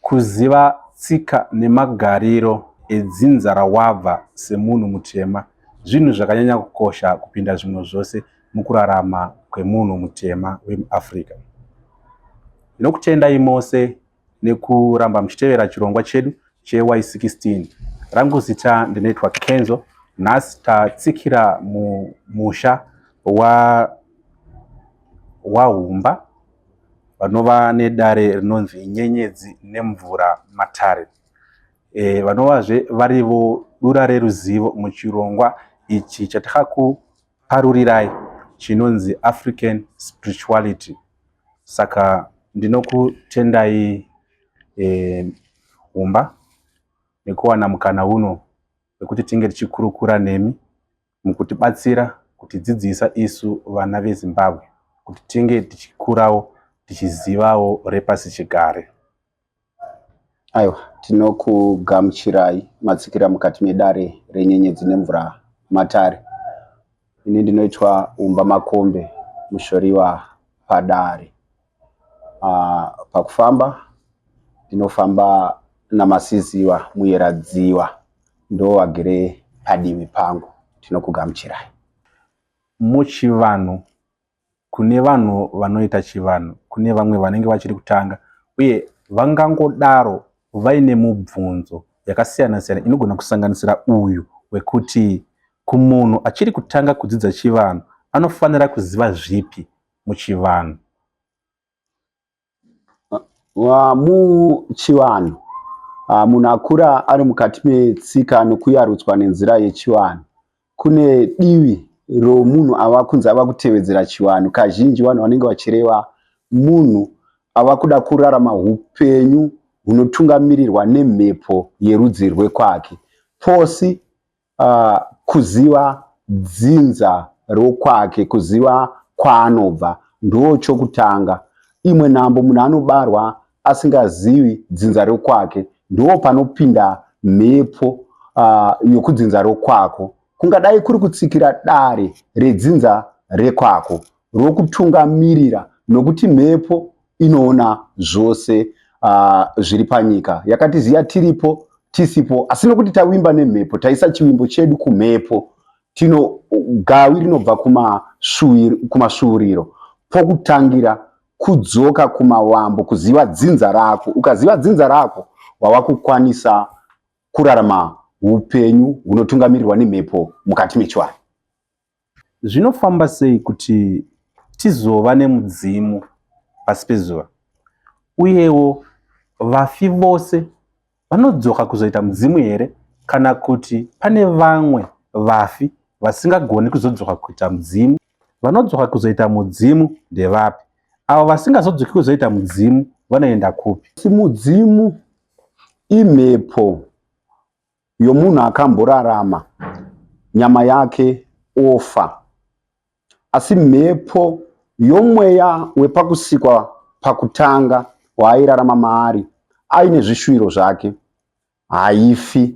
Kuziva tsika nemagariro edzinza rawabva semunhu mutema zvinhu zvakanyanya kukosha kupinda zvimwe zvose mukurarama kwemunhu mutema wemuAfrica. Ndinokutendai mose nekuramba muchitevera chirongwa chedu cheY16. Rangu zita ndinoitwa Kenzo. Nhasi tatsikira mumusha waHumba vanova nedare rinonzi Nyenyedzi Nemvura Matare. E, vanovazve varivo dura reruzivo muchirongwa ichi chatakakuparurirai chinonzi African Spirituality. Saka ndinokutendai e, Humba nekuwana mukana uno wekuti tinge tichikurukura nemi mukutibatsira kutidzidzisa isu vana veZimbabwe kuti tinge tichikurawo tichizivawo repasichigare. Aiwa, tinokugamuchirai matsikira mukati medare renyenyedzi nemvura matare. Ini ndinoitwa Umba Makombe mushoriwa padare. Uh, pakufamba ndinofamba naMasiziva Muyeradziwa ndowagere padivi pangu. Tinokugamuchirai. Muchivanhu kune vanhu vanoita chivanhu, kune vamwe vanenge vachiri kutanga uye vangangodaro vaine mubvunzo yakasiyana siyana inogona kusanganisira uyu wekuti kumunhu achiri kutanga kudzidza chivanhu anofanira kuziva zvipi muchivanhu? Muchivanhu munhu akura ari mukati metsika nokuyarutswa nenzira yechivanhu. Kune divi romunhu ava kunzi ava kutevedzera chivanhu. Kazhinji vanhu vanenge vachireva munhu ava kuda kurarama hupenyu hunotungamirirwa nemhepo yerudzi rwekwake. Posi uh, kuziva dzinza rokwake, kuziva kwaanobva ndochokutanga. Imwe nhambo munhu anobarwa asingazivi dzinza rokwake, ndo panopinda mhepo uh, yokudzinza rokwako. Kungadai kuri kutsikira dare redzinza rekwako rokutungamirira, nokuti mhepo inoona zvose uh, zviri panyika yakatiziva tiripo tisipo asi nokuti tavimba nemhepo taisa chivimbo chedu kumhepo tino gavi rinobva kumasvuuriro pokutangira kudzoka kumavambo kuziva dzinza rako ukaziva dzinza rako wava kukwanisa kurarama upenyu hunotungamirirwa nemhepo mukati mechivanhu Zvinofamba sei kuti tizova nemudzimu pasi pezuva? Uyewo vafi vose vanodzoka kuzoita mudzimu here kana kuti pane vamwe vafi vasingagoni kuzodzoka kuita mudzimu? Vanodzoka kuzoita mudzimu ndevapi? Avo vasingazodzoki kuzoita mudzimu vanoenda kupi? Mudzimu imhepo yomunhu akamborarama nyama yake ofa asi mhepo yomweya wepakusikwa pakutanga waairarama maari aine zvishuwiro zvake haifi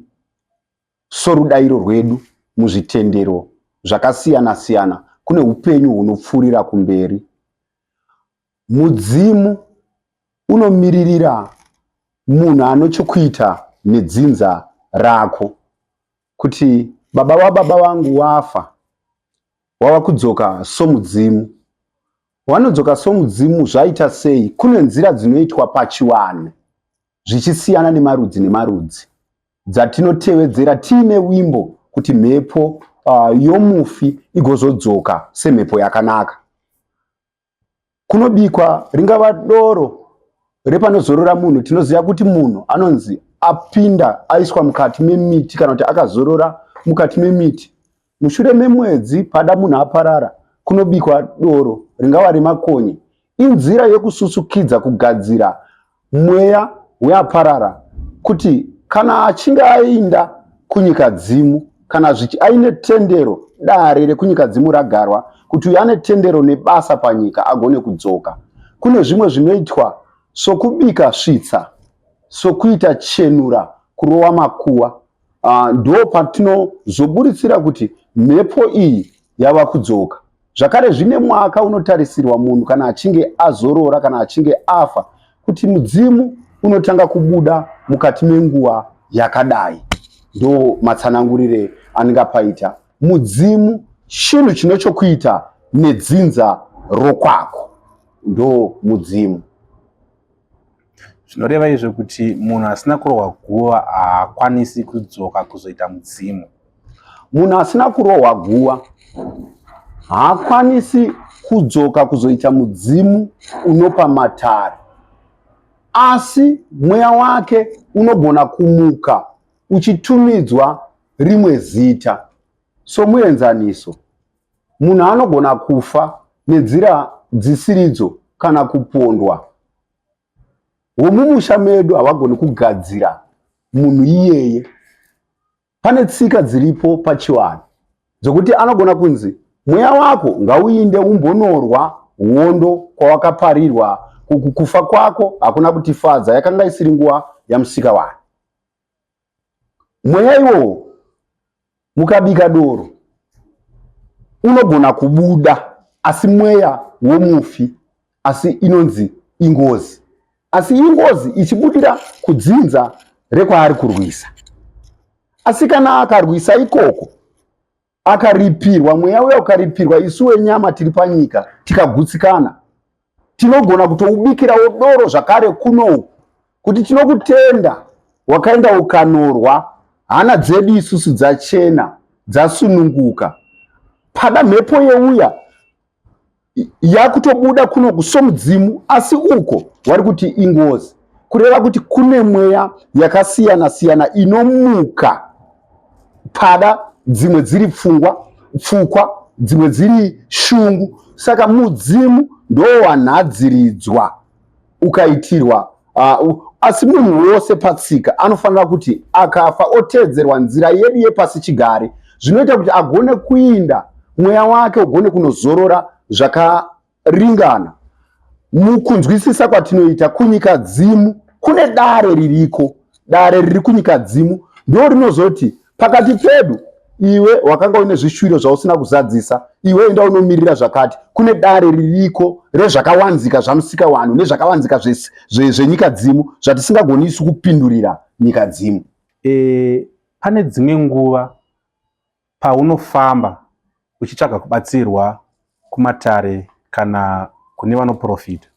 sorudairo rwedu muzvitendero zvakasiyana siyana kune upenyu hunopfuurira kumberi Mudzimu unomiririra munhu anochokuita nedzinza rako kuti baba vababa vangu wafa wava kudzoka somudzimu. Wanodzoka somudzimu zvaita sei? Kune nzira dzinoitwa pachivanhu zvichisiyana nemarudzi nemarudzi dzatinotevedzera tiine wimbo kuti mhepo uh, yomufi igozodzoka semhepo yakanaka. Kunobikwa ringava doro repanozorora munhu. Tinoziva kuti munhu anonzi apinda aiswa mukati memiti kana kuti akazorora mukati memiti. Mushure memwedzi pada munhu aparara kunobikwa doro ringava remakonye. Inzira yekususukidza kugadzira mweya weaparara kuti kana achinge ainda kunyika dzimu kana zvichi aine tendero dare rekunyika dzimu ragarwa kuti uyu ane tendero nebasa panyika agone kudzoka kune zvimwe zvinoitwa sokubika svitsa sokuita chenura kurowa makuwa uh, ndo patinozoburitsira kuti mhepo iyi yava kudzoka Zvakare zvine mwaka unotarisirwa munhu kana achinge azorora kana achinge afa kuti mudzimu unotanga kubuda mukati menguva yakadai. Ndo matsanangurire andingapaita. Mudzimu chinhu chine chokuita nedzinza rokwako, ndo mudzimu. Zvinoreva izvo kuti munhu asina kurohwa guva haakwanisi kudzoka kuzoita mudzimu. Munhu asina kurohwa guva haakwanisi kudzoka kuzoita mudzimu unopa matare, asi mweya wake unogona kumuka uchitumidzwa rimwe zita. Somuenzaniso, munhu anogona kufa nenzira dzisiridzo kana kupondwa. Vomumusha medu havagoni kugadzira munhu iyeye. Pane tsika dziripo pachivanhu dzokuti anogona kunzi mweya wako ngauinde umbonorwa hondo kwawakaparirwa, kufa kwako hakuna kutifadza, yakanga isiri nguva yamusikavanhu. Mweya iwowo mukabika doro unogona kubuda, asi mweya womufi, asi inonzi ingozi, asi ingozi ichibudira kudzinza rekwaari kurwisa. Asi kana akarwisa ikoko akaripirwa, mweya uya ukaripirwa, isu wenyama tiri panyika tikagutsikana, tinogona kutoubikirawo doro zvakare kunoku kuti tinokutenda wakaenda ukanorwa, hana dzedu isusu dzachena dzasununguka. Pada mhepo yeuya yakutobuda kunoku somudzimu, asi uko wari kuti ingozi, kureva kuti kune mweya yakasiyana siyana inomuka pada, dzimwe dziri pfungwa pfukwa, dzimwe dziri shungu. Saka mudzimu ndowanhadziridzwa ukaitirwa asi munhu wose patsika anofanira kuti akafa oteedzerwa nzira yedu yepasi chigare, zvinoita kuti agone kuinda mweya wake ugone kunozorora zvakaringana. Mukunzwisisa kwatinoita kunyika dzimu kune dare ririko, dare riri kunyika dzimu ndo rinozoti pakati pedu iwe wakanga une zvishuviro zvausina kuzadzisa, iwe enda unomirira zvakati. Kune dare ririko rezvakawanzika zvamusika wanhu nezvakawanzika zvenyika dzimu zvatisingagoni isu kupindurira nyika dzimu. E, pane dzimwe nguva paunofamba uchitsvaga kubatsirwa kumatare kana kune vanoprofita,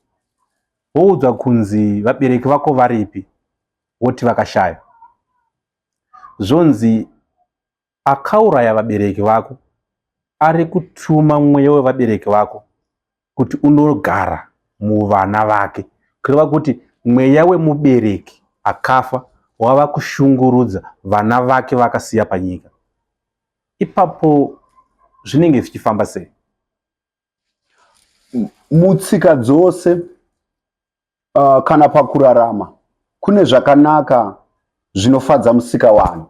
woudzwa kunzi vabereki vako varipi, woti vakashaya. Zvonzi akauraya vabereki vako ari kutuma mweya wevabereki vako kuti unogara muvana vake, kureva kuti mweya wemubereki akafa wava kushungurudza vana vake vakasiya panyika. Ipapo zvinenge zvichifamba sei? Mutsika dzose kana pakurarama kune zvakanaka zvinofadza musikawanhu.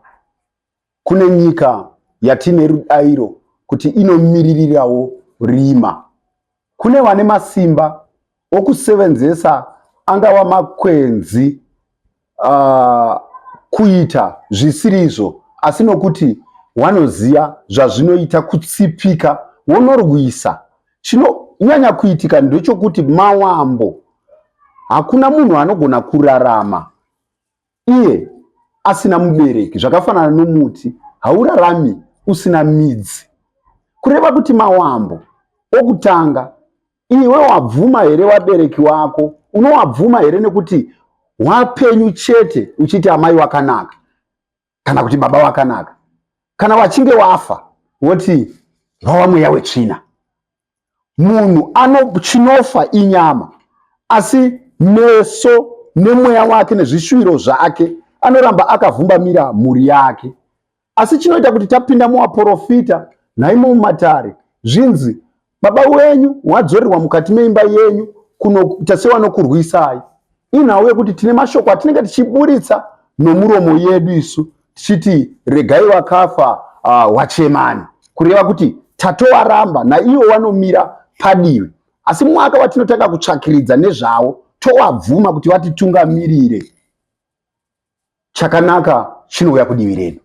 Kune nyika yatine rudairo kuti inomiririrawo rima. Kune vane masimba okusevenzesa angava makwenzi kuita zvisirizvo, asi nokuti wanoziva zvazvinoita kutsipika wonorwisa. Chinonyanya kuitika ndechokuti mawambo, hakuna munhu anogona kurarama iye asina mubereki. Zvakafanana nomuti, haurarami usina midzi. Kureva kuti mawambo okutanga, iwe wabvuma here wabereki wako? Unowabvuma here nekuti wapenyu chete uchiti amai wakanaka kana kuti baba wakanaka? Kana wachinge wafa woti wawa mweya wetsvina. Munhu ano chinofa inyama, asi meso nemweya wake nezvishuviro zvake anoramba akavhumbamira mhuri yake. Asi chinoita kuti tapinda muwaporofita nhaimo mumatare, zvinzi baba wenyu wadzorerwa mukati meimba yenyu kunoita sewanokurwisai, inhau yekuti tine mashoko atinenge tichiburitsa nomuromo yedu isu tichiti regai wakafa wachemani, kureva kuti tatowaramba naiwo wanomira padivi. Asi mwaka watinotanga kutsvakiridza nezvawo towabvuma kuti watitungamirire, chakanaka chinouya kudivi redu.